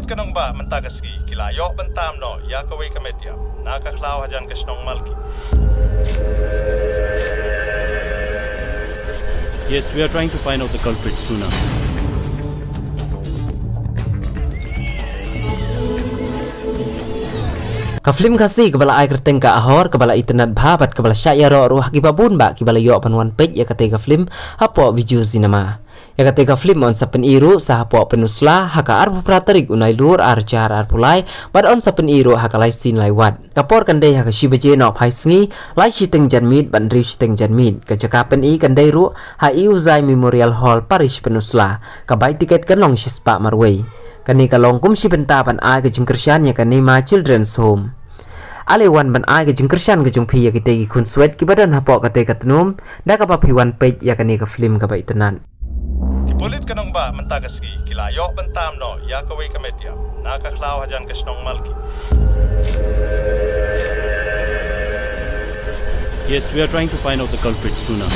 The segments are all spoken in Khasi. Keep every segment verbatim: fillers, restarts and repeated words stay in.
Ka nongbah mynta ka sngi ki la ïoh ban tam noh ïa kawei ka met ïap na ka khlaw hajan ka shnong Malki. Yes, we are trying to find out the culprit, Suna. Ka film Khasi kaba la ai kyrteng Ka Ahor, kaba la itynnad bha bad kaba la shah ïaroh ruh ha kiba bun bah kiba la ïoh ban wan peit ïa katei ka film hapoh Bijou Cinema. Ïa katei ka film yn sa pyni ruh sa hapoh Pynursla ha ka arphew phra tarik u Nailur ar hajar arphew lai bad yn sa pyni ruh ha ka lai sien lai wat. Ka por kan dei ha ka shi baje nohphai sngi, lai shiteng janmiet bad hynriew shiteng janmiet. Ka jaka pyni kan dei ruh ha Iuzai Memorial Hall, Parish Pynursla. Ka bai tiket kan long shispah marwei. Kane ka long kum shi bynta ban ai ka jingkyrshan ïa ka Neema Children's Home. Ale wan ban ai ka jingkyrshan ka jong phi ïa kitei ki khunswet kiba don hapoh katei ka tnum da kaba phi wan peit ïa kane ka film kaba itynnad. Ki pulit ka nongbah mynta ka sngi ki la ïoh ban tam noh ïa kawei ka met ïap na ka khlaw hajan ka shnong Malki. Yes, we are trying to find out the culprit, Suna.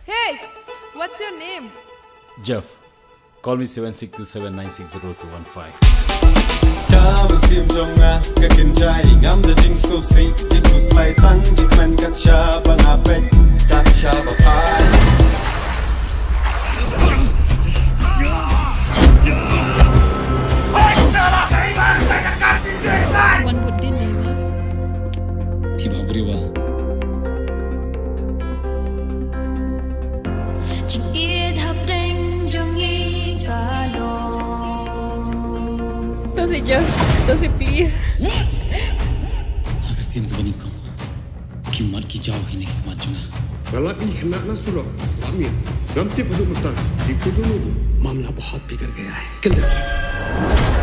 Hey, what's your name? Jeff. Call me seven six two seven nine six zero two one five. Ka mynsiem jong nga ka kynjai, ngam da jingsngewsih, jingkhuslai tang jingkmen kat shaba nga peit, kat shaba phai. Wan bud din dei nga. Phi bha briew ba. Jingïeit hapdeng jong ngi ka long. To si Jeff, to si please. Ha ka sien kaba nyngkong, ki mat ki jaw hi ne ki mat jong nga. Nga lap ïa ki khynnah na surok, lap miet. Ngam tip haduh mynta, ki khudu nu. मामला बहुत बिगड़ गया है। Kill them.